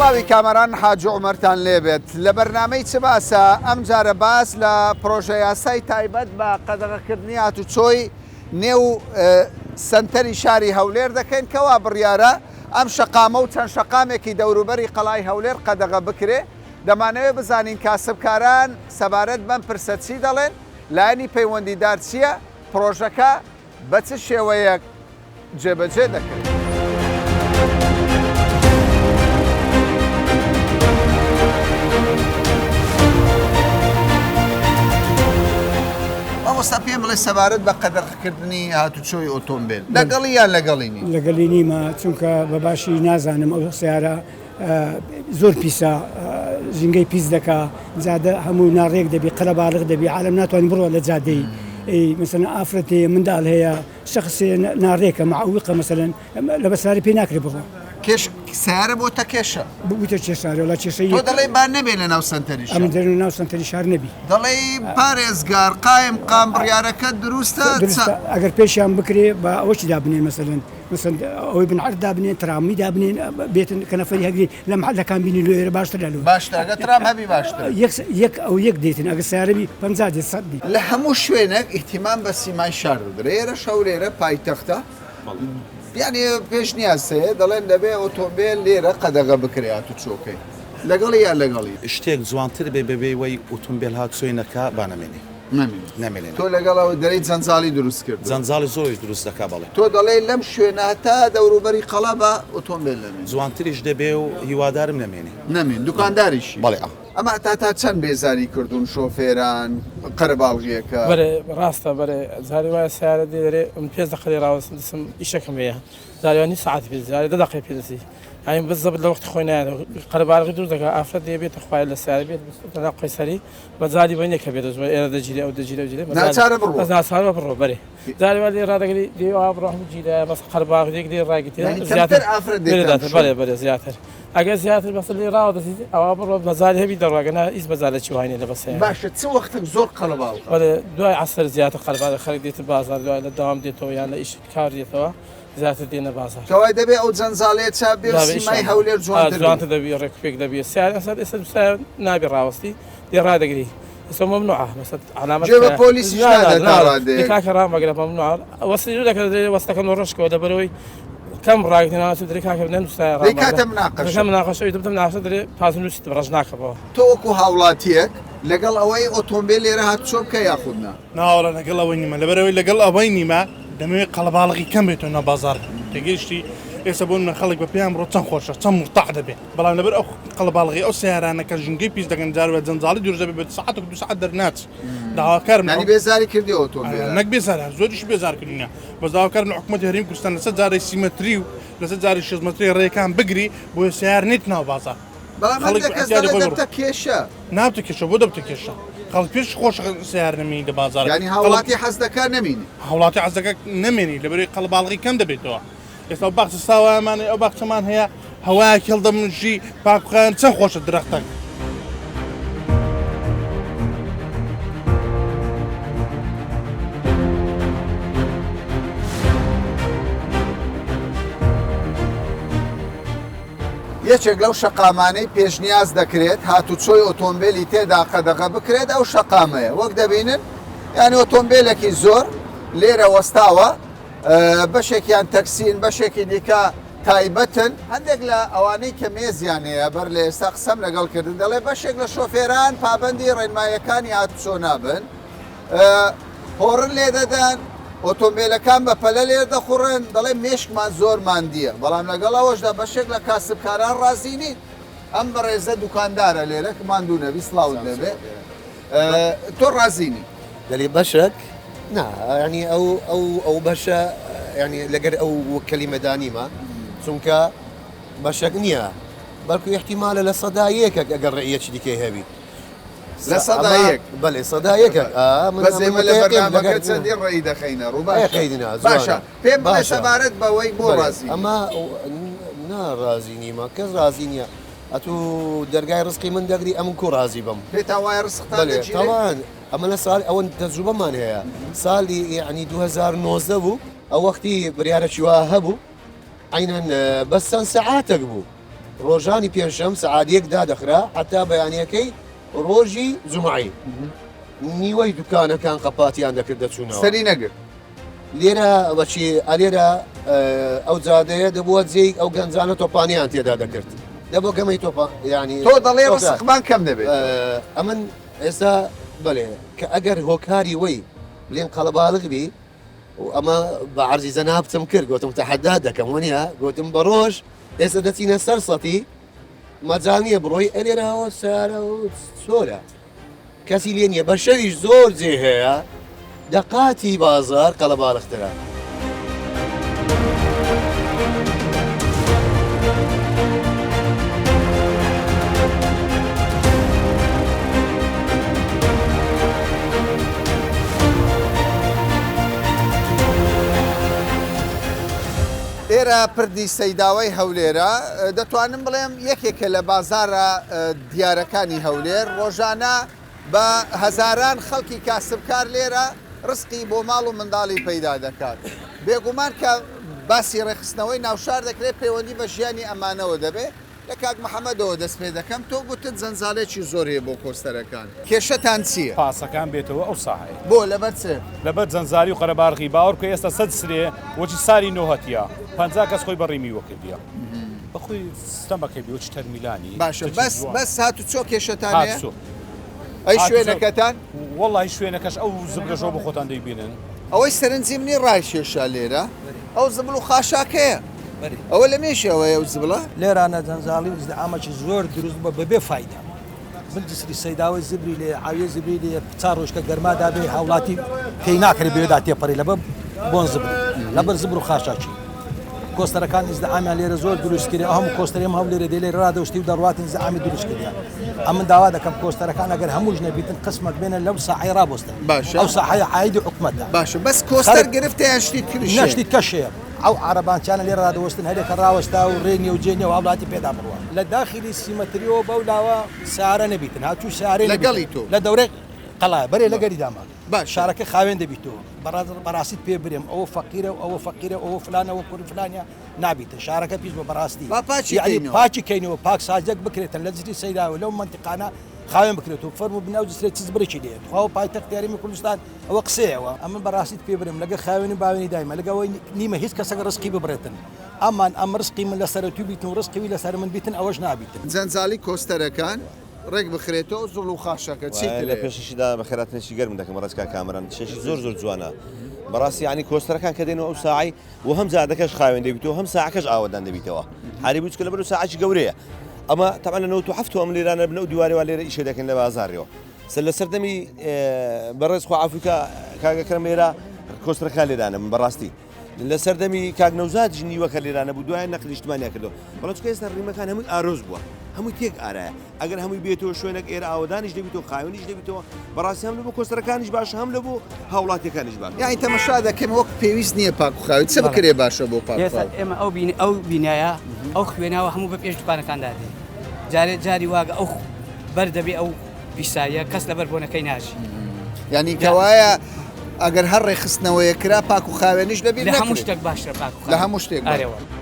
سڵاوی کامەران حاجی عومەرتان لێبێت لە بەرنامەی چ باسە ئەمجارە باس لە پرۆژە یاسای تایبەت بە قەدەغەکردنی هاتوچۆی نێو سەنتەری شاری هەولێر دەکەین کەوا بڕیارە ئەم شەقامە و چەند شەقامێکی دەوروبەری قەڵای هەولێر قەدەغە بکرێ دەمانەوێت بزانین کاسبکاران سەبارەت بەم پرسە چی دەڵێن لایەنی پەیوەندیدار چییە پرۆژەکە بە چ شێوەیەک جێبەجێ دەکرێت. مامۆستا پێم بڵێ سەبارەت بە قەدەغەکردنی هاتوچۆی ئۆتۆمبێل لەگەڵی یان لەگەڵی نی؟ لەگەڵی نیمە چونکە بە باشی نازانم ئەو سیارە زۆر پیسە ژینگەی پیس دەکا جادە هەموو ناڕێک دەبی قەرەباڵغ دەبی عالم ناتوانانی بڕۆ لە جادەی مەسەلەن ئافرەت هەیە منداڵ هەیە شخص ناڕێکە معوقە مەسەلەن لە بەساری پێ ناکرێ بڕۆ. کێش سەیارە بۆتە کێشە. بوویتە کێشە وەڵا کێشەی تۆ دەڵێی با نەبێ لە ناو سەنتەری شار. ئەمن دەرێ ناو سەنتەری شار نەبی. دەڵێی پارێزگار قایم قام بڕیارەکە دروستە دروستە ئەگەر پێشیان بکرێ با ئەوەشی دابنێن مەسەلەن مەسەن ئەوەی بن عەرد دابنێن ترامی دابنێن بێتن کە نەفەری هەگری لە محلەکان بینی لۆ ئێرە باشتر لە لۆ. باشترە ئەگەر ترام هەبی باشترە. یەک یەک ئەو یەک دێتن ئەگەر سەیارە بی 50 دێت 100 بی. لە هەموو شوێنێک ئیهتیمام بە سیمای شار دەدرێ ئێرەش هەولێرە پایتەختە یانی پێشنیاز هەیە دەڵێن دەبێ ئۆتۆمبێل لێرە قەدەغە بکرێ هاتوچۆکەی لەگەڵی یان لەگەڵی. شتێک جوانتر بێ بەبێ وەی ئوتومبێل هاتوچۆی نەکا با نەمێنێ. نەمێنێ. نەمێنێ. تۆ لەگەڵ ئەوەی دەرێی جەنجاڵی دروست کردووە. جەنجاڵی زۆریش دروست دەکا بەڵێ. تۆ دەڵێی لەم شوێنە هەتا دەوروبەری قەڵا با ئۆتۆمبێل نەمێنێ. جوانتریش دەبێ و هیوادارم نەمێنێ. نەمێنێ دوکانداریشی. بەڵێ ئا. ئەمە هەتا تا چەند بێزاری کردوون شۆفێران قەرەباڵغیەکە؟ بەرێ ڕاستە بەرێ جارێ وایە سەیارە دێ دەرێ من پێنج دەقە لێ ڕاوەستم دەچم ئیشەکەم هەیە جارێ وایە نیو سەعاتی پێ دەچی جارێ دە دەقەی پێ دەچی یانی بزەبت لە وەختی خۆی نایەتەوە قەرەباڵغی دروست دەکا ئافرەت دێ بێتە خوارێ لە سەیارە بێت بچێتە ناو قەیسەری مەجالی بۆی نیە کە بێتە ژوورێ ئێرە دەگیرێ ئەو دەگیرێ ئەو دەگیرێ مەجالی ناچارە بڕوا. بەس ناچارە بڕۆ بەرێ جارێ وا لێ ڕادەگری دێ وا بڕۆ هەموو گیرایە بەس قەرەباڵغ یەک لێ ڕاگرتیە یانی زیاتر کەمتر ئافرەت لێ دێتە ئەم داتر شوێنە. بەرێ بەرێ زیاتر ئەگەر زیاتر بەس لێ ڕاوە دەچیت ئەوا بڕۆ مەجالی هەبی دەڕوا گەنا هیچ مەجالێکی وای نیە لە بەسەیارە. باشە چ وەختێک زۆر قەرەباڵغە؟ بەرێ دوای عەسر زیاتر قەرەباڵغە خەرک دێتە بازاڕ دوای لە دەوام دێتەوە یان لە ئیش کار دێتەوە زیاتر دێنە بازاڕ. کەوایە دەبێ ئەو جەنجاڵەیە چاپ بێ و دابێ سیمای ئیشاڵا. هەولێر جوانتر ببێ. جوانتر دەبی ڕێک و پێک دەبی سەیارە ئەسەر ئێستا سەیارە نابێ ڕاوەستی دێ ڕادەگری ئێستا مەمنوعە مەسەل عەلامەت جێ بە کە پۆلیسیش نا نا نادا تا نا ڕادەیەک. کاکە ڕامەگرە مەمنوعە وەستی دوو دەکە دەرێ وەستەکەم ڕەشکەوە لەبەرەوەی کەم ڕاگرتنە ناچوو دەرێ کاکە نەنووسایە دەی ڕامەگرە کاتە مناقەشە. دەکە مناقەشە ئەوی دەبتە مناقەشە دەرێ پازنووسیت ڕەش ناکەمەوە. تۆ وەکوو هاوڵاتییەک لەگەڵ ئەوەی ئۆتۆمبێل لێرە هاتوچۆ بکا یاخود نا؟ ناوەڵا لەگەڵ ئەوەی نیمە لەبەرئەوەی لەگەڵ ئەوەی نیمە دەمەوێت قەڵەباڵغی کەم بێتەوە ناو بازاڕ تێگەیشتی ئێستا بۆ منە خەڵک بە پێیان بڕۆ چەند خۆشە چەند مرتاح دەبێت بەڵام لەبەر ئەو قەڵەباڵغی ئەو سیارانە کە ژینگەی پیس دەکەن جار وە جەنجاڵی دروست دەبێت بە سەعاتێک دو سەعات دەرناچ داواکارم یانی بێزاری کردی ئۆتۆمبێلە نەک بێزار زۆریش بێزار کردینە بەس داواکارم لە حکوومەتی هەرێمی کوردستان لەسەر جارێ 30 مەتری و لەسەر جارێ 60 مەتری ڕێکان بگری بۆیە سیار نێت ناو بازاڕ بەڵام خەڵک هەندێک کەس ئیعتیادی دەڵێ خۆی بڕۆ. دەبتە کێشە. نابتە کێشە بۆ دەبتە کێشە خەڵک پێش خۆش سەیار نەمێنی لە بازاڕ یانی هاوڵاتی حەز دەکا نەمینێ. هاوڵاتی حەز دەکا نەمێنی لەبەرئەوەی قەڵەباڵغی کەم دەبێتەوە ئێستا ئەو باخچە ساوایەمان هەیە ئەو باخچەمان هەیە هەوایەکی هەڵدەمژی پاک و خاوێن چەند خۆشە درەختەک. یەکێک لەو شەقامانەی پێشنیاز دەکرێت هاتوچۆی ئۆتۆمبێلی تێدا قەدەغە بکرێت ئەو شەقامەیە، وەک دەبینن یانی ئۆتۆمبێلێکی زۆر لێرە وەستاوە، بەشێکیان تەکسین بەشێکی دیکە تایبەتن، هەندێک لە ئەوانەی کە مێزیان هەیە بەر لە ئێستا قسەم لەگەڵ کردن دەڵێ بەشێک لە شۆفێران پابەندی ڕێنماییەکانی هاتوچۆ نابن، هۆڕن لێدەدەن، ئۆتۆمبێلەکان بە پەلە لێدەخوڕن، دەڵێن مێشکمان زۆر ماندییە، بەڵام لەگەڵ ئەوەشدا بەشێک لە کاسبکاران ڕازی نین. ئەم بەڕێزە دوکاندارە لێرە، ماندوو نەبی، سڵاوت لێبێ، تۆ ڕازی نی؟ دەلی بەشەک نا یانی ئەو ئەو ئەو بەشە یانی لەگەر ئەو کەلیمەدا نیمە چونکە بەشەک نییە بەڵکو احتیمالە لە سەدا یەکێک ئەگەر ڕێیەکی دیکەی هەبی 1%. بەێ 1%. بەس ئێمە لە بەرنامەکە چەندین ڕێی دەخەینە ڕوو باشە پێم بڵێ سەبارەت بەوەی بۆ ڕازی ئەمە نا ڕازی نیمە کەس ڕازی نییە ئەتوو دەرگای ڕزقی من دەگری ئەمن کو ڕازی بم پێتان وایە ڕزقتان دەگیرێ؟ تاوان ئەمە لە ساڵ ئەوە تەجروبەمان هەیە ساڵی یعنی 2019 بوو ئەو وەختی بریارەکی وا هەبوو عینەن بەس چەند سەعاتێک بوو. ڕۆژانی پێنجشەم سەعات یەک دادەخرا هەتا بەیانیەکەی ڕۆژی جومعەی نیوەی دوکانەکان قەپاتیان دەکرد دەچوونەوە. سەری نەگرت. لێرە وەچی ئەلێرە ئەو جادەیە دەبووە جێی ئەو گەنجانە تۆپانیان تێدا دەکرد دەبوو گەمەی تۆپا ینی تۆ دەڵێ ڕسقمان کەم دەبێت ئەمن ئێستا بەێ کە ئەگەر هۆکاری وەی بلێن قەڵەباڵغ بی و ئەمە بە عەرزی جەنابتم کرد گۆتم تەحەدا دەکەم وەنیە گۆتم بە ڕۆژ ئێستا دەچینە سەر سەتی مەجال نییە بڕۆی ئەلێراوە سارە و سۆرە کەسی لێ نییە بە شەویش زۆر جێ هەیە دەقاتی بازار قەڵەباڵخترە. ئێرە پردی سەیداوەی هەولێرە، دەتوانم بڵێم یەکێکە لە بازاڕە دیارەکانی هەولێر، ڕۆژانە بە هەزاران خەڵکی کاسبکار لێرە ڕزقی بۆ ماڵ و منداڵی پەیدا دەکات. بێگومان کە باسی ڕێکخستنەوەی ناوشار دەکرێت پەیوەندی بە ژیانی ئەمانەوە دەبێت، لە کاک محەمەدەوە دەست پێ دەکەم، تۆ گوتت جەنجاڵێکی زۆر هەیە بۆ کۆستەرەکان، کێشەتان چییە؟ پاسەکان بێتەوە ئەو ساحەیە. بۆ؟ لەبەر چ؟ لەبەر جەنجالی و قەرەباڵغی، باوەڕ بکە ئێستا سەد سرێ وەکی ساری نۆ هەتیە، 50 کەس خۆی بەڕی میوە کردیە. بەخۆی ستەمەکەی بێ وەکی تەرمیلانی. باشە بەس بەس هاتوچۆ کێشەتان هەیە؟ هاتوچۆ. ئەی شوێنەکەتان؟ وەڵاهی شوێنەکەش ئەو زبرەشەوە بۆ خۆتان دەیبینن. ئەوەی سەرنجی منی ڕایکێشا لێرە ئەو زبڵ و خاشاکەیە. ئەوە لە مێژی ئەوەیە ئەو زبڵە؟ لێرانە جەنجاڵی و ئیزدحامەکی زۆر دروست بووە بەبێ فایدە. بن جسری سەیداوەی زبری لێیە، عاویەی زبری لێیە، چا ڕۆژ کە گەرما دابێ هاوڵاتی پێی ناکرێ بەوێدا تێپەڕی لەبەر بۆن زبری، لەبەر زبر و خاشاکی. کۆستەرەکان ئیزدحامیان لێرە زۆر دروست کرێ، ئەو هەموو کۆستەرەی ئەم هەولێرە دێ لێرە ڕادەوستی و دەڕواتن ئیزدحامی دروست کردیە. ئەمن داوا دەکەم کۆستەرەکان ئەگەر هەمووش نەبیتن قسمەک بێنە لەو ساحەی ڕابوەستن. باشە. ئەو ساحەیە عایدی حکومەتە. باشە بەس کۆستەر گرفتە یان شتی تریش هەیە؟ نا شتی کەش هەیە. ئەو عەرەبانچیانە لێرە ڕادەوەستن هەرێکە ڕاوەستا و ڕێ نیە و جێ نیە و هاوڵاتی پێدا بڕوا. لە داخیلی سیمەتریەوە بەو لاوە سەیارە نەبیتن هاتووی سەیارەی نەبیتن. لەگەڵی تۆ. لە دەورەی قەڵایە بەرێ لەگەری داما. باشە. شارەکە خاوێن دەبیتەوە. بەڕاستیت پێ برێم ئەوە فەقیرە و ئەوە فەقیرە و ئەوە فلانە ئەوە کوڕی فلانە نابیتن شارەکە پیس بووە بەڕاستی. با پاکی یەعنی کەینەوە. پاکی کەینەوە پاکسازیەک بکرێتن لە جسری سەیداوە لەو مەنتیقانە خاوێن بکرێتەوە فەرموو بن ئەو جسرە چ زبرێکی لێیە تخوا ئەوە پایتەختی هەرێمی کوردستان ئەوە قسەیە ئەوە ئەمن بەڕاستیت پێ برێم لەگەر خاوێنی و باوێنی دایمە لەگە ئەوەی نیمە هیچ کەسەک ڕزقی ببڕێتن ئەمان ئەم ڕزقی من لەسەر تو بیتن و ڕزقی وی لەسەر من بیتن ئەوەش نابیتن. جەنجاڵی کۆستەرەکان ڕێک بخرێتەوە زوڵ و خاشەکە چی وایە لە ترەیە. پێشیشیدا بەخێرهاتنێکی گەرم دەکەم بەڕێز کاک کامەران شتێکی زۆر زۆر جوانە بەڕاستی یانی کۆستەرەکان کە دێنەوە ئەو ساعەی و هەم جادەکەش خاوێن دەبیتەوە هەم ساعەکەش ئاوەدان دەبیتەوە حالی بوو چکە لەبەر ساعەکی گەورەیە ئەمە تەبعەن لە 97 ئەم لێرانە بنە و دیوارێ وا لێرە ئیشێ دەکەن لە بازاڕیەوە سەر لە سەردەمی بەڕێز خوا عەفوی کا کاک ئەکرەم لێرە کۆستەرەکان لێرانە بوون بەڕاستی لە سەردەمی کاک نەوزادیش نیوەکە لێرانە بوو دوایان نەقلی نیشتمانیان کردەوە بەڵام چونکە ئێستا ڕیمەکان هەمووی ئارۆز بووە هەمووی تێک ئارایە ئەگەر هەمووی بێتەوە شوێنێک ئێرە ئاوەدانیش دەبیتەوە خاوێنیش دەبیتەوە بەڕاستی هەم لە بۆ کۆستەرەکانیش باشە هەم لە بۆ هاوڵاتیەکانیش باشە. یانی تەمەشا دەکەین وەک پێویست نییە پاک و خاوێن چ بکرێ باشە بۆ پاک و ئێستا خاوێن؟ ئێمە ئەو بین ئەو بینایە ئەو خوێناوە هەموو بە پێش دوکانەکاندا دێ جارێ جاری واگە ئەو بەر دەبێ ئەو پیساییە کەس لەبەر بۆنەکەی ناژی. یانی کەوایە ئەگەر هەر ڕێکخستنەوەیەک کرا پاک و خاوێنیش لەبیر لە هەموو نەکرێت. شتێک باشترە پاک و لە خاوێن. هەموو شتێک ئەرێ باشترە. وەڵا.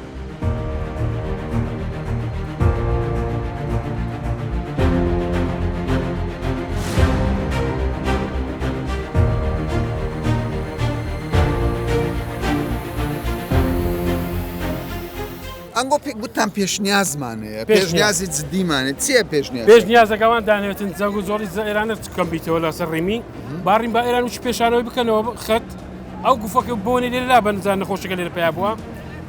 ئەنگۆ پێ گوتتان پێشنیازمان هەیە، پێشنیازی جدیمان هەیە، چییە پێشنیازەکە؟ پێشنیازەکەمان دانێتن جەنگ و زۆری ئێرانە کەم بیتەوە لەسەر ڕیمی باڕین با ئێران وچ پێشانەوەی بکەنەوە خەت ئەو گوفەکە بۆنی لێرە لابەن زان نەخۆشەکە لێرە پیا بووە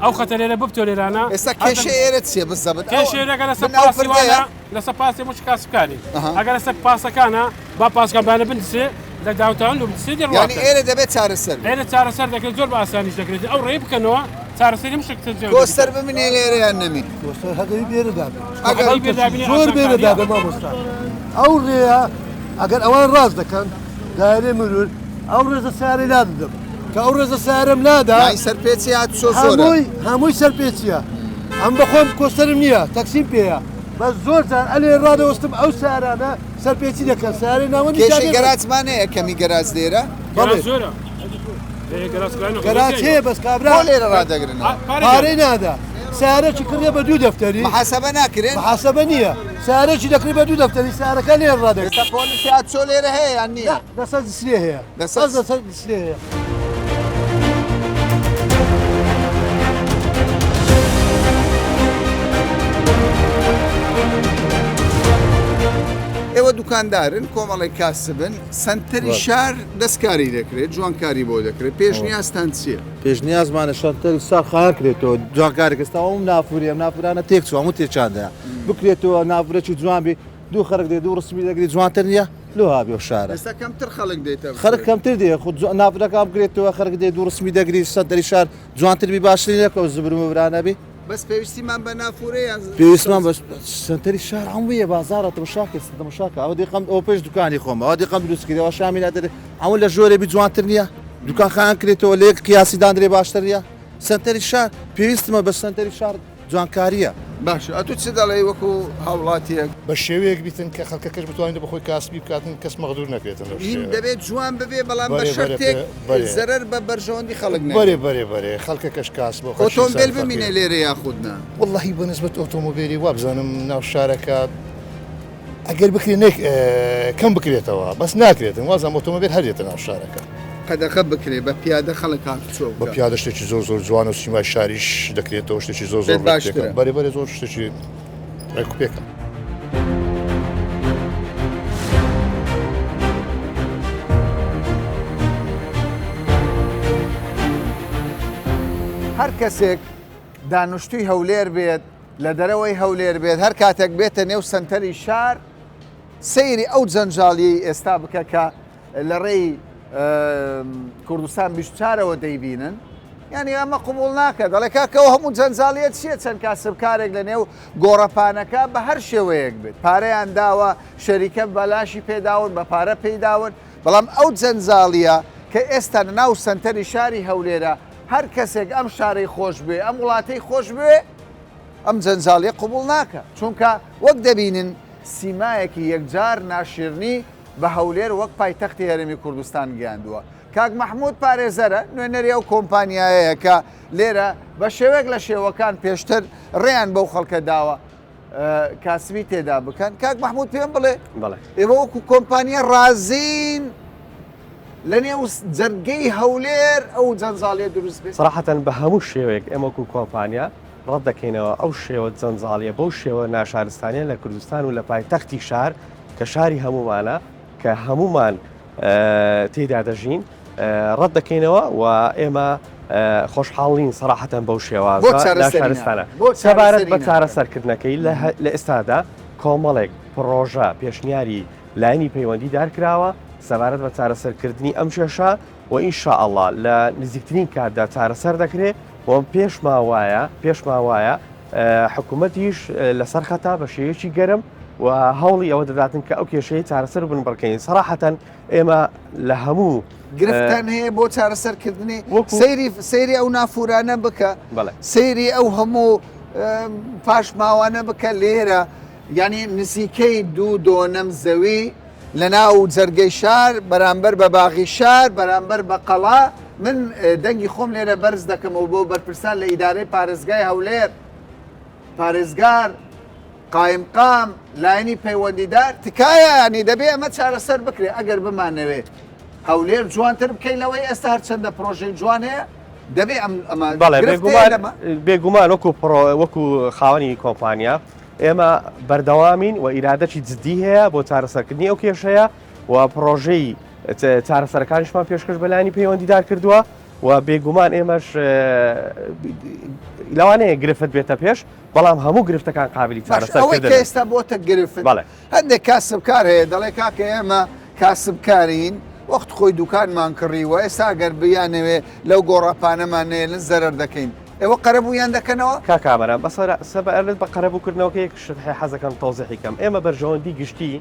ئەو خەتە لێرە ببتۆ لێرانە ئێستا کێشە ئێرە چییە بزەبت کێشەیەکە لەسەر پاسی وانە لەسەر پاسی مش کاسبکاری ئەگەر لەسەر پاسەکانە با پاسکان بانە بنسێ لە داوتان و بنسێ دێ یانی ئێرە دەبێت چارەسەر بێت. ئێرە چارەسەر دەکرێت زۆر بە ئاسانیش دەکرێت ئەو ڕێی بکەنەوە چارەسەری مشک تەجێ کۆستەر بمینێ لێرە یان نەمینێ؟ کۆستەر هەر دەبی بێرەدا بێ. ئەگەر ئەگەر بێرەدا بینێ زۆر بێرەدا ئاسانکارییە. بێ مامۆستا. ئەو ڕێیە ئەگەر ئەوان ڕاست دەکەن دایرەی مرور ئەو ڕێزە سەیارەی لادەدەم کە ئەو ڕێزە سەیارەم لادا یانی سەرپێچی هاتوچۆ زۆرە. هەمووی هەمووی سەرپێچییە. ئەم بەخۆم کۆستەرم نییە تەکسیم پێیە بەس زۆر جار ئەلێ ڕادەوەستم ئەو سەیارانە سەرپێچی دەکەن سەیارەی ناوەندی کێشەی جادەی گەراجمان هەیە کەمی گەراج لێرە؟ بەڵێ گەراج زۆرە. گەراج هەیە بەس کابرا بۆ لێرە ڕادەگرنەوە؟ پارەی نادا. سیارەکی کڕیە بە دوو دەفتەری محاسبە ناکرێن محاسبە نییە سیارەکی دەکڕی بە دوو دەفتەری سیارەکە لێ ڕادەگرێت ئێستا پۆلیسی هاتوچۆ لێرە هەیە یان نییە؟ لەسەر جسرێ هەیە لەسەر لەسەر جسرێ هەیە. ئێوە دوکاندارن کۆمەڵێک کاسبن سەنتەری شار دەستکاری دەکرێت جوانکاری بۆ دەکرێت پێشنیازتان چییە؟ پێشنیازمانە سەنتەری شار خاوێن کرێتەوە جوانکاری کە ئێستا ئەو نافوری ئەم نافورانە تێک چوو هەموو تێکیان بکرێتەوە نافورەکی جوان بی دوو خەرک دێ دوو ڕسمی دەگری جوانتر نییە لۆ هابێ و شارە ئێستا کەمتر خەڵک دێتە خەرک کەمتر دێ خود نافورەکان بکرێتەوە خەرک دێ دوو ڕسمی دەگری سەنتەری شار جوانتر بی باشتر نییە کە ئەو زبر و مبرانە بی بەس پێویستیمان بە نافورە یان پێویستمان بە سەنتەری شار هەموویە بازاڕە تەمەشاکە تەمەشاکە ئەوە دیقەم ئەوە پێش دوکانی خۆم ئەوە دیقەم دروست کردی ئەوە شامی نادەرێ ئەوە لە ژۆرێ بی جوانتر نییە دوکان خان کرێتەوە لە یەک قیاسی داندرێ باشتر نییە سەنتەری شار پێویستمە بە سەنتەری شار جوانکارییە. باشە ئەتو چ دەڵێی وەکو هاوڵاتیەک؟ بە شێوەیەک بیتن کە خەڵکەکەش بتوانێت بە خۆی کاسبی بکاتن کەس مەغدور نەکرێتن لەو هین شێوەیە. دەبێت جوان ببێ بەڵام بە بەرێ بەرێ شەرتێک بەرێ. زەرەر بە بەرژەوەندی خەڵک بەرێ نەگەیەنێ. بەرێ بەرێ خەڵکەکەش کاسبە و خەڵکی ئۆتۆمبێل ئینسانی بمینێ فەقیرە. لێرە یاخود نا؟ وەڵاهی بە نسبەت ئۆتۆمۆبێلی وابزانم ناو شارەکە ئەگەر بکرێ نەک کەم بکرێتەوە بەس ناکرێتن وازم ئۆتۆمۆبیل هەر دێتە ناو شارەکە. قەدەغە بکرێ بە پیادە خەڵک هاتوچۆ بە بکا. پیادە شتێکی زۆر زۆر جوانە و سیمای شاریش دەکرێتەوە شتێکی زۆر زۆر پێت ڕێک پێکە باشترە. بەرێ بەرێ زۆر شتێکی ڕێک و پێکە. هەر کەسێک دانشتووی هەولێر بێت، لە دەرەوەی هەولێر بێت، هەر کاتێک بێتە نێو سەنتەری شار، سەیری ئەو جەنجاڵیەی ئێستا بکە کە لە ڕێی کوردستان 24ەوە دەیبینن، یعنی ئەمە قبوڵ ناکە، دەڵێ کاکە ئەو هەموو جەنجاڵیە چییە چەند کاسبکارێک لە نێو گۆڕەپانەکە بە هەر شێوەیەک بێت پارەیان داوە، شەریکە بەلاشی پێداون، بە پارە پێیداون، بەڵام ئەو جەنجاڵیە کە ئێستا لە ناو سەنتەری شاری هەولێرە هەر کەسێک ئەم شارەی خۆش بوێ، ئەم وڵاتەی خۆش بوێ، ئەم جەنجاڵیە قبوڵ ناکا، چونکە وەک دەبینن سیمایەکی یەکجار ناشرنی بە هەولێر وەک پایتەختی هەرێمی کوردستان گەیاندووە. کاک مەحمود پارێزەرە، نوێنەری ئەو کۆمپانیایەیە کە لێرە بە شێوەیەک لە شێوەکان پێشتر ڕێیان بەو خەڵکە داوە کاسبی تێدا بکەن. کاک مەحمود پێم بڵێ ئێوە وەکو کۆمپانیا ڕازین لە نێو جەرگەی هەولێر ئەو جەنجاڵیە دروست بێت؟ سەراحەتەن بە هەموو شێوەیەک ئێمە وەکو کۆمپانیا ڕەت دەکەینەوە ئەو شێوە جەنجاڵیە بەو شێوە ناشارستانیە لە کوردستان و لە پایتەختی شار کە شاری هەموومانە کە هەموومان تێیدا دەژین ڕەت دەکەینەوە و ئێمە خۆشحاڵ نین سەراحەتەن بەو شێوازە ناشارستانە سەبارەت بە چارەسەرکردنەکەی لە ئێستادا کۆمەڵێک پڕۆژە پێشنیاری لایەنی پەیوەندی دار کراوە سەبارەت بە چارەسەرکردنی ئەم کێشە و ان شاء اللە لە نزیکترین کاتدا چارەسەر دەکرێت و پێشمان وایە پێشمان وایە حکوومەتیش لەسەر خەتا بە شێوەیەکی گەرم و هەوڵی ئەوە دەداتن کە ئەو کێشەیە چارەسەر و بنبڕکەین سەراحەتەن ئێمە لە هەموو گرفتان هەیە بۆ چارەسەرکردنی سەیری سەیری ئەو نافورانە بکە سەیری ئەو هەموو پاشماوانە بکە لێرە یانی نزیکەی دوو دۆنەم زەوی لە ناو جەرگەی شار بەرامبەر بە باغی شار بەرامبەر بە قەڵا من دەنگی خۆم لێرە بەرز دەکەمەوە بۆ بەرپرسان لە ئیدارەی پارێزگای هەولێر پارێزگار قایمقام لایەنی پەیوەندیدار تکایە ینی دەبێ ئەمە چارەسەر بکرێ ئەگەر بمانەوێت هەولێر جوانتر بکەین لەوەی ئێستا هەرچەندە پرۆژەی جوان هەیە دەبێ ئەم ئەمە بەڵێ بێگومان وەکو پڕۆ وەکو خاوەنی کۆمپانیا ئێمە بەردەوامین و ئیرادەکی جدی هەیە بۆ چارەسەرکردنی ئەو کێشەیە و پڕۆژەی چارەسەرەکانیشمان پێشکەش بە لایەنی پەیوەندیدار کردووە و بێگومان ئێمەش لەوانەیە گرفت بێتە پێش بەڵام هەموو گرفتەکان قابلی چارەسەرکردن. ئەوەی کە ئێستا بۆتە گرفت هەندێک کاسبکار هەیە دەڵێ کاکە ئێمە کاسبکارین وەخت خۆی دوکانمان کڕیوە ئێستا گەر بیانەوێ لەو گۆڕەپانەمان نێلن زەرەر دەکەین ئێوە قەرەبوویان دەکەنەوە؟ کاک کامەران بەسەر سەبارەت بە قەرەبووکردنەوەکە یەک شت هەیە حەزەکەم تەوزیحی کەم ئێمە بەرژەوەندی گشتی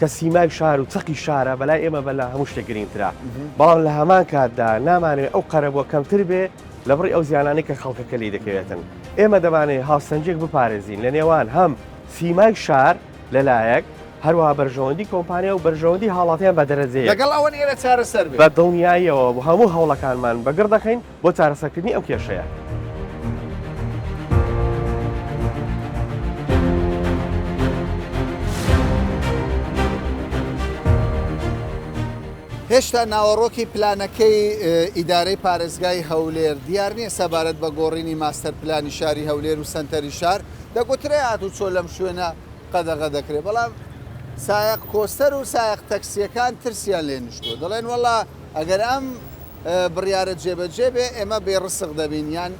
کە سیمای شار و چەقی شارە بەلای ئێمە بەلا هەموو شتێک گرینگترە بەڵام لە هەمان کاتدا نامانەوێت ئەو قەرەبووە کەمتر بێ لە بڕی ئەو زیانانەی کە خەڵکەکە لێی دەکەوێتن ئێمە دەمانەوێت هاوسەنگیەک بپارێزین لە نێوان هەم سیمای شار لەلایەک هەروەها بەرژەوەندی کۆمپانیا و بەرژەوەندی هاوڵاتیان بە دەرەجەیەک. لەگەڵ ئەوەن ئێرە چارەسەر بێت. بە دڵنیاییەوە هەموو هەوڵەکانمان بەگڕ دەخەین بۆ چارەسەرکردنی ئەم کێشەیە. هێشتا ناوەڕۆکی پلانەکەی ئیدارەی پارێزگای هەولێر دیار نییە سەبارەت بە گۆڕینی ماستەر پلانی شاری هەولێر و سەنتەری شار، دەگوترێ هاتوچۆ لەم شوێنە قەدەغە دەکرێت، بەڵام سایەق کۆستەر و سایەق تەکسییەکان ترسیان لێ نیشتووە، دەڵێن وەڵا ئەگەر ئەم بڕیارە جێبەجێ بێ ئێمە بێ ڕسق دەبین یان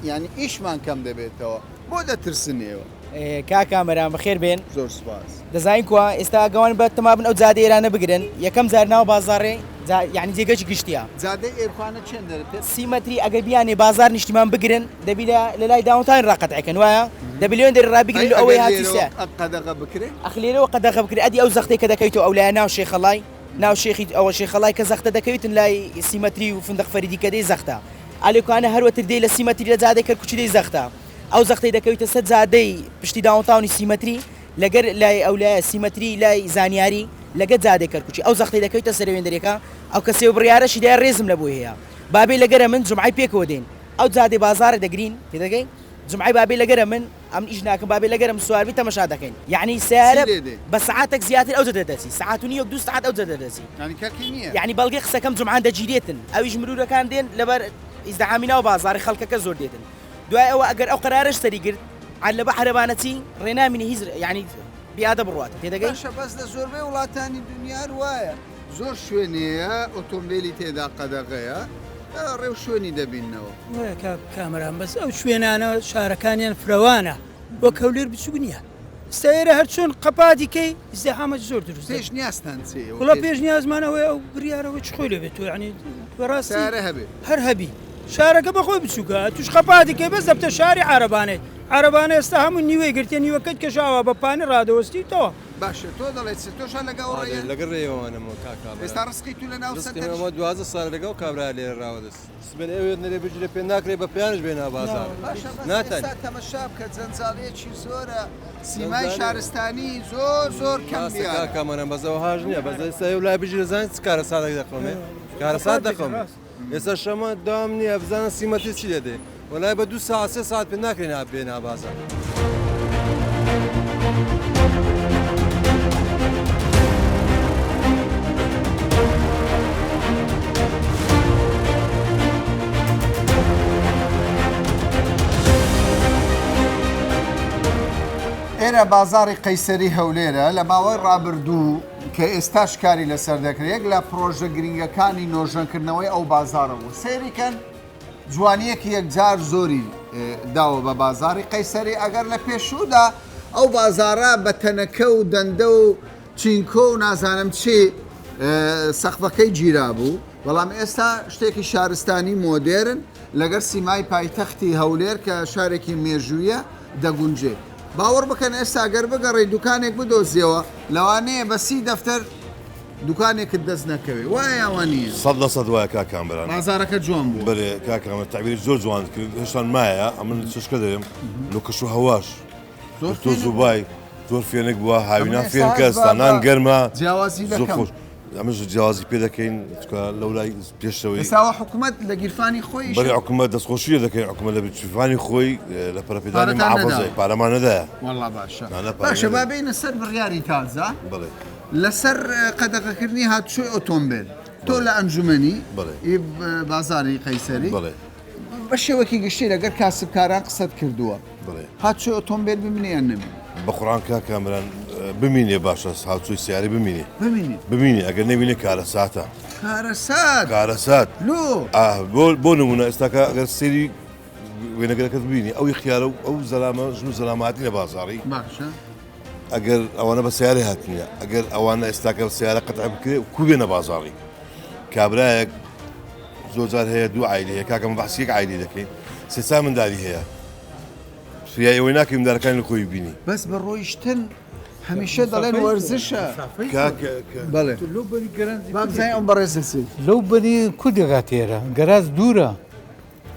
یانی ئیشمان کەم دەبێتەوە، بۆ دەترسن ئێوە؟ کاک کامەران بەخێر بێن. زۆر سوپاس. دەزانین کوا ئێستا گەوان بە تەما بن ئەو جادەی ئێرانە بگرن یەکەم جار ناو بازاڕێ جا یانی جێگەکی گشتیە. جادەی ئێرخانە چێن دەرێ پێت؟ سی مەتری ئەگەر بیانێ بازار نیشتیمان بگرن دەبی لە لە لای داونتاون ڕا قەتعی کەن وایە دەبی لەوێن دەرێ ڕا بگرن ئەی لۆ ئەوەی ئەگەر هاتی لێرەوە سێ. قەدەغە بکرێ؟ ئەخ لێرەوە قەدەغە بکرێ ئەدی ئەو زەختەی کە دەکەویتەوە ئەولایە ناو شێخەڵای ناو شێخی ئەوە شێخەڵای کە زەختە دەکەویتن لای سی مەتری و فندق فەریدی کە دێی زەختە ئالێکانە هەروەتر دێی لە سی مەتری لە جادەی کەرکوکی دێی زەختە ئەو زەختەی دەکەویتە سەر جادەی پشتی داونتاونی سی مەتری لەگەر لای ئەولایە سی مەتری لای زانیاری لەگەر جادەی کەرکوکی ئەو زەختەی دەکەویتە سەر وێندەرێکە ئەو کەسێ و بڕیارەشی دایە ڕێزم لە بۆی هەیە بابێ لەگەرە من جومعەی پێکەوە دێین ئەو جادەی بازاڕێ دەگرین تێدەگەی جومعەی بابێ لەگەرە من ئەمن ئیش ناکەم بابێ لەگەرم سواربی تەمەشا دەکەین یەعنی سەیارە بە سەعاتەک زیاتر ئەو جەدە دەچی سەعات و نیوەک دوو سەعات ئەو جەدە دەچی یانی کەلکی نییە. یەعنی بەڵگەی قسەکەم جومعان دەگیرێتن ئەویش مرورەکان دێن لەبەر ئیزدحامی ناو بازاڕی خەڵکەکە زۆر دێتن دوای ئەوە ئەگەر ئەو قەرارەش سەری گرت عەرلەبە عەرەبانە چی ڕێ نامینێ هیچ یەعنی پیادە بڕواتن تێدەگەی؟ باشە بەس لە زۆربەی وڵاتانی دونیار وایە زۆر شوێنێیە ئۆتۆمبێلی تێدا قەدەغەیە ڕێوشوێنی دەبیننەوە. وایە کاک کامەران بەس ئەو شوێنانە شارەکانیان فرەوانە وەک هەولێر بچوک نییە ئستا ئێرە هەر چۆن قەپاتی کەی ئیزدیحامەت زۆر دروست دەبێت. پێشنیازتان چییە؟ وەڵا پێشنیازمان ئەوەیە ئەو بریارەوە چ خۆی لێ بێت تۆ یعنی بەڕاستی سارە هەبێ هەر هەبی شارەکە بەخۆی بچووکە توش قەپاتی کەی بەس دەبتە شاری عارەبانەی عارەبانە ئێستا هەموو نیوەی گرتیە نیوەکەت کەشاوە بە پانی ڕادەوەستی تەواو. باشە تۆ دەڵێی چ تۆش هەر لەگەڵ ئەو ڕێیە؟ لەگەڵ ڕێیەوانم کاک کامەران. ئێستا ڕزقی تو لە ناو ڕزقی سەنتەر من ئەمە 12 ساڵە لەگەڵ کابرا لێرە ڕاوەدەست. سبەینێ ئەوێ نەرێ بگیرێ پێ ناکرێ بە پێیانش بێ ناو بازاڕ. باشە بەس ناتانی. ئێستا تەمەشا بکە جەنجاڵیەکی زۆرە سیمای شارستانی زۆر زۆر کەم ڕاستە دیارە. کاک کامەران بەس ئەوهاش نییە بەس ئێستا ئەو لای بگیرێ زانی چ کارەساتێک دەقەومێ کارەسات دەقەومێ. ئێستا شەمە دەوام نییە بزانە سیمەتی چی لێ دێ وەلای بە دوو ساعت سێ ساعت پێ ناکرێ نا بێ نابازار. ئێرە بازاڕی قەیسەری هەولێرە، لە ماوەی ڕابردوو کە ئێستاش کاری لەسەر دەکرێت، یەک لە پڕۆژە گرنگەکانی نۆژەنکردنەوەی ئەو بازاڕە بوو. سەیری کەن جوانییەکی یەکجار زۆری داوە بە بازاڕی قەیسەری، ئەگەر لە پێشوودا ئەو بازاڕە بە تەنەکە و دەندە و چینکۆ و نازانم چی سەقفەکەی گیرابوو، بەڵام ئێستا شتێکی شارستانی مۆدێرن لەگەر سیمای پایتەختی هەولێر کە شارێکی مێژوویە دەگونجێ. باوەڕ بکەن ئێستا گەر بگەڕێی دوکانێک بدۆزیەوە لەوانەیە بە سی دەفتەر دوکانێکت دەست نەکەوێ وایە یا وا نییە؟ 100% وایە کاک کامەران. بازاڕەکە جوان بووە. بەرێ کاک کامەران تەعبیری زۆر جوانت کرد هێشتان مایە ئەمن چشکە دەرێم لۆ کەش و هەواش زۆر تۆز و فێنک بای زۆر فێنک بووە هاوینان ئەمن ئێستا فێنکە هەست بە زستانان بە گەرمە جیاوازی زۆر دەکەم. خۆش ئەمەش جیاوازی پێ دەکەین چونکە لەولای پێشەوەی ئێستا ئەوە حکومەت لە گیرفانی خۆی ئیشە بەرێ حکومەت دەستخۆشی لێ دەکەین حکومەت لە گیرفانی خۆی لە پەرەپێدانی پارەتان محافەزەی نەداوە؟ پارەمان نەدایە. وەڵا باشە نا نا پارە باشە با نەدایە. بێینە سەر بڕیاری تازە بەڵێ. لەسەر قەدەغەکردنی هاتوچۆی ئۆتۆمبێل تۆ لە ئەنجومەنی بەڵێ. ی بازاری قەیسەری بەڵێ. بە شێوەکی گشتی لەگەر کاسبکاران قسەت کردووە بەڵێ. هاتوچۆی ئۆتۆمبێل بمینێ یان نەمینێ؟ بە قوڕان کاک کامەران بمینێ باشە هاتوچۆی سیارەی بمینێ. بمینێ. بمینێ ئەگەر نەمینێ کارەساتە. کارەسات. کارەسات. لۆ؟ ئاه بۆ بۆ نموونە ئێستاکە ئەگەر سەیری وێنەگرەکەت ببینی ئەو ئیختیارە و ئەو زەلامە ژن و زەلامە هاتینە بازاڕی. باشە. ئەگەر ئەوانە بە سیارە هاتنە ئەگەر ئەوانە ئێستاکە سیارە قەتع بکرێ کو بێنە بازاڕی کابرایەک زۆر جار هەیە دوو عایلی هەیە کاکە من بەحسی یەک عایلی دەکەین سێ چار مندالی هەیە فریای ئەوەی ناکەی مندالەکانی لە خۆی بینی. بەس بە ڕۆیشتن هەمیشە دەڵێن وەرزشە. بەڵێ با بزانین ئەم بەڕێزە چی. لەو بەری کو دەگاتە ئێرە گەراج دوورە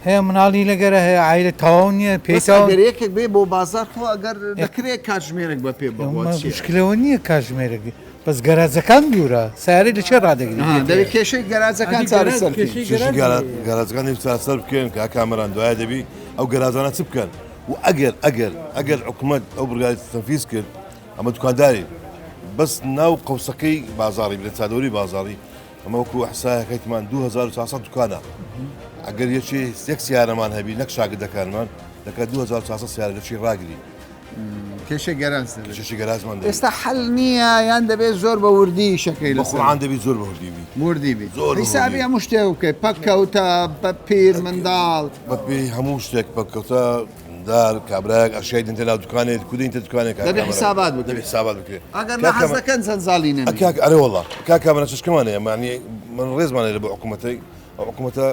هەیە مناڵی لەگەرە هەیە عایلە تەواو نییە پێی بەس تەواو ئەگەر یەکێک بێ بۆ بازاڕ خۆ ئەگەر دەکرێ کاتژمێرێک بە پێ بڕوات چییە؟ مشکلەوە نییە کاتژمێرێک بەس گەراجەکان دوورە سیارەی لە چێ ڕادەگری ئەها دەبێ کێشەی گەراجەکان چارەسەر بکەین. کێشەی گەراجەکان دەبی چارەسەر بکەن کاک کامەران دوایە دەبی ئەو گەراجانە چ بکەن و ئەگەر ئەگەر ئەگەر حکومەت ئەو بڕیاری تەنفیز کرد ئەمە دوکاندارین بەس ناو قەوسەکەی بازاڕی لە چادۆری بازاڕی. ئەمە وەکو ئەحسایەکەتمان 2400 دوکانە ئەگەر یەکێ یەک سیارەمان هەبی نەک شاگردەکانمان دەکات 2400 سیارە لەچی ڕاگرین کێشەی گەراج دەبێت. کێشەی گەراجمان دەبێت. ئێستا حەل نییە یان دەبێت زۆر بە وردی ئیشەکەی بە لەسەر قورعان دەبی زۆر بە وردی بی. وردی بی. زۆر بە حیسابی وردی. هەموو شتێک بکەی پەککەوتە بە پیر منداڵ. بە پێی هەموو شتێک پەککەوتە دار کابرایەک ئەشیای دێنتە ناو دوکانێک کو دێنتە دوکانێک کاک دەبێ کامەران. حیسابات بکرێ. دەبێ حیسابات بکرێ. ئەگەر نا کاک حەز کامەران دەکەن جەنجاڵی نەمێنێ. کاک ئەرێ وەڵا کاک کامەران چشکەمان هەیە مەعنی من ڕێزمان هەیە لە بۆ حکوومەتەی ئەو حکوومەتە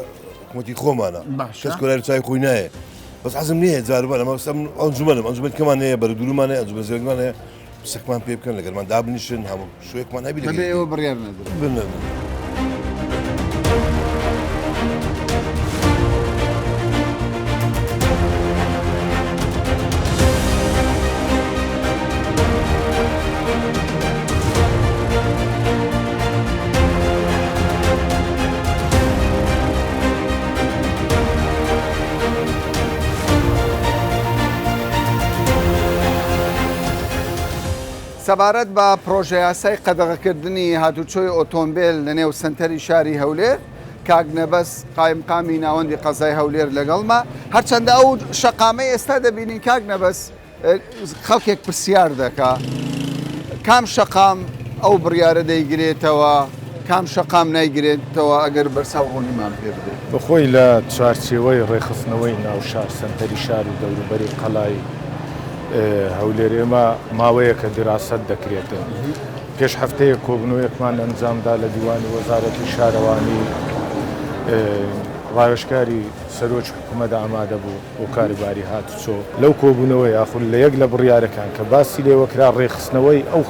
حکوومەتی خۆمانە باشە. کەس کۆلای چای خۆی نایە بەس حەزم نییە جاربان ئەمە بەس ئەم ئەنجومەنم ئەنجومەن کەمان هەیە بەرەدوورمان هەیە ئەنجومەن زێرمان هەیە قسەکمان پێ بکەن لەگەرمان دابنیشن هەموو شوێکمان هەبی بەبێ ئێوە بڕیار نەدرێت. بنەدرێت. سەبارەت بە پڕۆژەیاسای قەدەغەکردنی هاتوچۆی ئۆتۆمبێل لەنێو سەنتەری شاری هەولێر، کاک نەبەز قایمقامی ناوەندی قەزای هەولێر لەگەڵمە، هەرچەندە ئەو شەقامەی ئێستا دەبینین کاک نەبەز خەڵکێک پرسیار دەکا کام شەقام ئەو بڕیارە دەیگرێتەوە کام شەقام نایگرێتەوە ئەگەر بەرچاو ڕوونیمان پێ بدەیت. بەخۆی لە چوارچێوەی ڕێکخستنەوەی ناو شار، سەنتەری شار و دەوروبەری قەڵای هەولێر ئێمە ماوەیەکە دیراسەت دەکرێتن. پێش هەفتەیەک کۆبوونەوەیەکمان ئەنجامدا لە دیوانی وەزارەتی شارەوانی ڕاوێژکاری سەرۆکی حکومەت ئامادە بوو بۆ کاروباری هاتوچۆ. لەو کۆبوونەوە یاخود لە یەک لە بڕیارەکان کە باسی لێوەکرا ڕێکخستنەوەی ئەو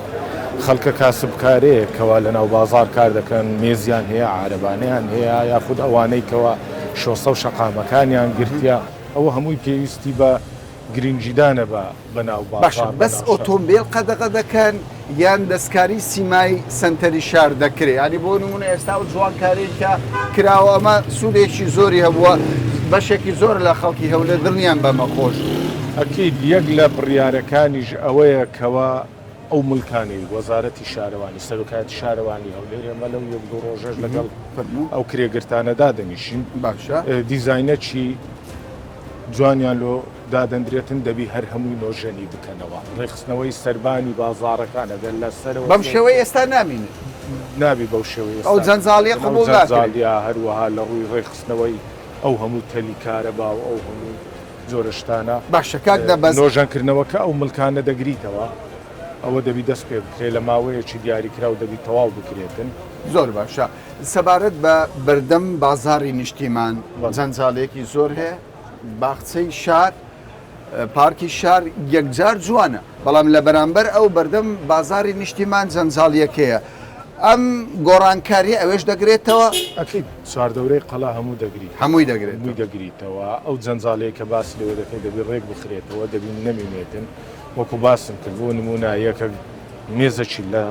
خەڵکە کاسبکارەیە کەوا لەناو بازاڕ کار دەکەن، مێزیان هەیە، عارەبانەیان هەیە یاخود ئەوانەی کەوا شۆستە و شەقامەکانیان گرتیە، ئەوە هەمووی پێویستی بە گرنگیدانە بە بەناو باشە بازاڕ، بەس بەناو شار. ئۆتۆمبێل قەدەغە دەکەن یان دەستکاری سیمای سەنتەری شار دەکرێ؟ یانی بۆ نمونە ئێستا ئەو جوانکاریەی کە کراوە ئەمە سوودێکی زۆری هەبووە بەشێکی زۆر لە خەڵکی هەولێر دڵیان بەمە خۆش بوو. ئەکید یەک لە بڕیارەکانیش ئەوەیە کەوا ئەو مڵکانەی وەزارەتی شارەوانی، سەرۆکایەتی شارەوانی هەولێر، ئێمە لەو یەک دوو ڕۆژەش لەگەڵ ئەو کرێگرتانە دادەنیشین، دیزاینەکی جوانیان لۆ دادەندرێتن، دەبی هەر هەمووی نۆژەنی بکەنەوە، ڕێکخستنەوەی سەربانی بازاڕەکان ئەگەر لە سەرەوە بەم شێوەی ئێستا نامینێت. نابی بەو شێوەی ئێستا ئەو جەنجاڵیە قبوڵ ناکرێت. جەنجاڵیە، هەروەها لە ڕووی ڕێکخستنەوەی ئەو هەموو تەلی کارەبا و ئەو هەموو جۆرە شتانە. باشە کاک نەبەز. نۆژەنکردنەوەکە ئەو مڵکانە دەگریتەوە، ئەوە دەبی دەست پێ بکرێت، لە ماوەیەکی دیاریکراو دەبی تەواو بکرێتن. زۆر باشە. سەبارەت بە بەردەم بازاڕی نیشتیمان جەنجاڵیەکی زۆر هەیە، باخچەی شار، پارکی شار یەکجار جوانە، بەڵام لە بەرامبەر ئەو بەردەم بازاڕی نیشتیمان جەنجاڵیەکەیە. ئەم گۆڕانکاریە ئەوێش دەگرێتەوە؟ ئەکید چواردەورەی قەڵا هەموو دەگریتەوە. هەمووی دەگرێتەوە. هەمووی دەگریتەوە. ئەو جەنجاڵیەی کە باسی لێوە دەکەی دەبی ڕێک بخرێتەوە، دەبی نەمینێتن. وەکو باسم کرد بۆ نموونە یەکەک مێزەکی لە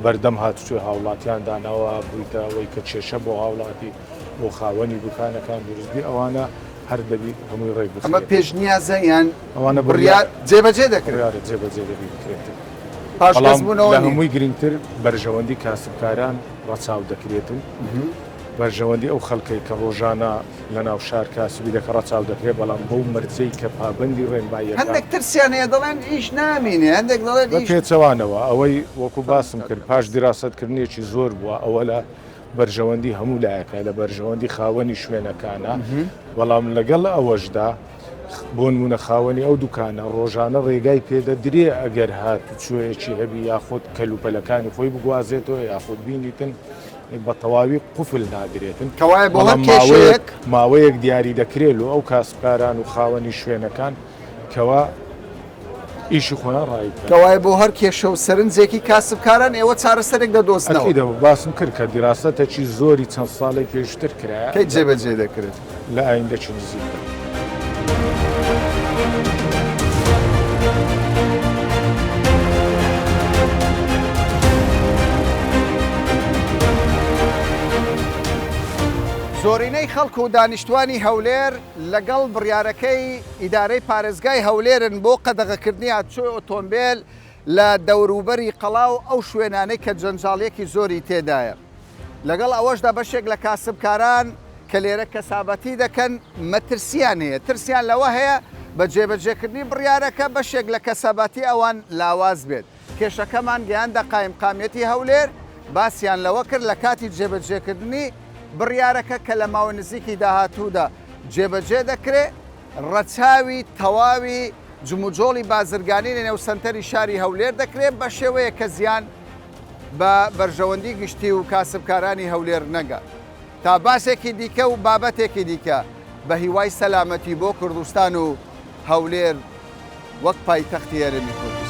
بەردەم هاتوچۆی هاوڵاتیان داناوە بوویتە ئەوەی کە کێشە بۆ هاوڵاتی بۆ خاوەنی دوکانەکان دروست بی ئەوانە هەر دەبی هەمووی ڕێک بخرێت. ئەمە پێشنیازە یان ئەوانە بڕیار جێبەجێ دەکرێت؟ بڕیارە جێبەجێ دەبی بکرێت. پاشگەز بەڵام بوونەوە لە نییە. هەمووی گرنگتر بەرژەوەندی کاسبکاران ڕەچاو دەکرێتن. بەرژەوەندی ئەو خەڵکەی کە ڕۆژانە لە ناو شار کاسبی دەکە ڕەچاو دەکرێت، بەڵام بەو مەرجەی کە پابەندی ڕێنماییەکان. هەندێک ترسیان هەیە دەڵێن ئیش نامینێ، هەندێک دەڵێن بە ئیش. پێچەوانەوە ئەوەی وەکو باسم کرد پاش دیراسەتکردنێکی زۆر بووە، ئەوە لە بەرژەوەندی هەموو لایەکە، لە بەرژەوەندی خاوەنی شوێنەکانە، بەڵام لەگەڵ ئەوەشدا بۆنمونە خاوەنی ئەو دوکانە ڕۆژانە ڕێگای پێدەدرێ ئەگەر هاتوچۆیەکی هەبی یاخود کەلوپەلەکانی خۆی بگوازێتەوە یاخود بینیتن بە تەواوی قوفل نادرێتن. کەوایە بۆ هەر بەڵام کێشەیەک. ماوەیەک دیاری دەکرێ لۆ ئەو کاسبکاران و خاوەنی شوێنەکان کەوا ئیشی خۆیان ڕایی بکەن. کەوایە بۆ هەر کێشە و سەرنجێکی کاسبکاران ئێوە چارەسەرێک دەدۆزنەوە. ئەکیدە باسم کرد کە دیراسەتەکی زۆری چەند ساڵێک پێشتر کرایە. کەی جێبەجێ دەکرێت؟ لە ئایندەکی نزیکدا. زۆرینەی خەڵک و دانیشتوانی هەولێر لەگەڵ بڕیارەکەی ئیدارەی پارێزگای هەولێرن بۆ قەدەغەکردنی هاتوچۆی ئۆتۆمبێل لە دەوروبەری قەڵا و ئەو شوێنانەی کە جەنجاڵییەکی زۆری تێدایە. لەگەڵ ئەوەشدا بەشێک لە کاسبکاران کە لێرە کەسابەتی دەکەن مەترسییان هەیە، ترسیان لەوە هەیە بە جێبەجێکردنی بڕیارەکە بەشێک لە کەسابەتی ئەوان لاواز بێت. کێشەکەمان گەیاندە قایمقامیەتی هەولێر، باسیان لەوە کرد لە کاتی جێبەجێکردنی بڕیارەکە کە لە ماوەی نزیکی داهاتوودا جێبەجێ دەکرێت، ڕەچاوی تەواوی جموجۆڵی بازرگانی لەنێو سەنتەری شاری هەولێر دەکرێت بە شێوەیەک کە زیان بە بەرژەوەندی گشتی و کاسبکارانی هەولێر نەگات. تا باسێکی دیکە و بابەتێکی دیکە بە هیوای سەلامەتی بۆ کوردستان و هەولێر وەک پایتەختی هەرێمی کوردستان.